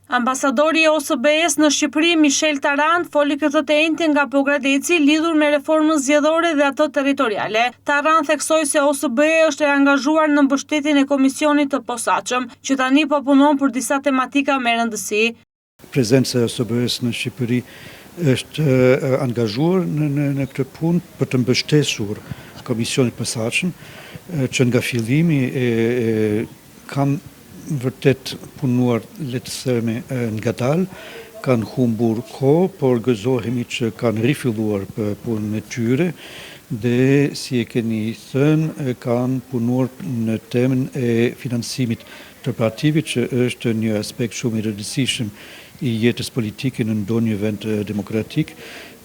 Ambasadori i OSBE-së në Shqipëri, Michel Tarrant, foli këtë të enjte nga Pogradeci lidhur me reformën zgjedhore dhe atë territoriale. Tarrant theksoi se OSBE është e angazhuar në mbështetjen e Komisionit të Posaçëm, që tani po punon për disa tematika me rëndësi. Prezenca e OSBE-së në Shqipëri është angazhuar në këtë punë për të mbështesur Komisionin e Posaçëm, që nga fillimi e kanë vërtet punuar le të themi ngadalë, kanë humbur kohë, por gëzohemi që kanë rifilluar punën e tyre dhe si e keni thënë kanë punuar në temën e financimit të partive që është një aspekt shumë i rëndësishëm i jetës politike në ndonjë vend demokratik,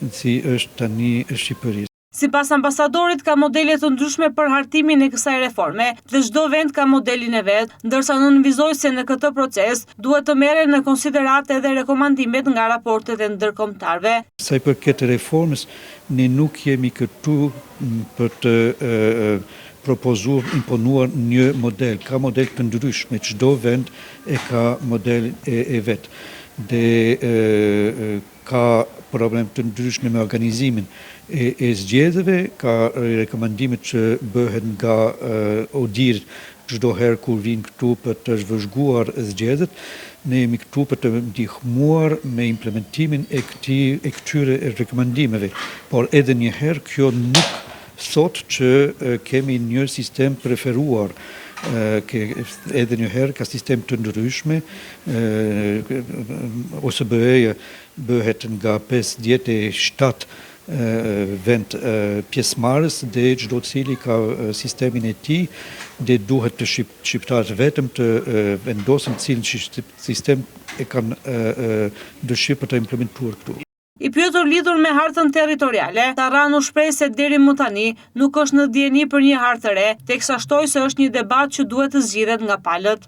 si është tani Shqipëria. Sipas ambasadorit, ka modele të ndryshme për hartimin e kësaj reforme dhe çdo vend ka modelin e vet, ndërsa nënvizoi se në këtë proces duhet të merren në konsideratë edhe rekomandimet nga raportet e ndërkombëtarëve. Sa i përket reformës, ne nuk jemi këtu për të propozuar, imponuar një model. Ka model të ndryshme, çdo vend e ka modelin e vet. Dhe ka problem të ndryshme me organizimin e zgjedhjeve, ka rekomandimet që bëhen nga ODIHR çdo herë kur vijnë këtu për të vëzhguar zgjedhjet, ne jemi këtu për të ndihmuar me implementimin e këtij e këtyre rekomandimeve, por edhe një herë kjo nuk thotë që kemi një sistem preferuar edhe një herë ka sistem të ndryshme, OSBE bëhet nga 57 vend pjesëmarrës dhe çdo cili ka sistemin e tij dhe duhet të shqiptarët vetëm të vendosin cilin sistem e kanë dëshirë për të implementuar këtu. I pyetur lidhur me hartën territoriale, Tarrant u shpreh se deri më tani nuk është në dijeni për një hartë të re, teksa shtoi se është një debat që duhet të zgjidhet nga palët.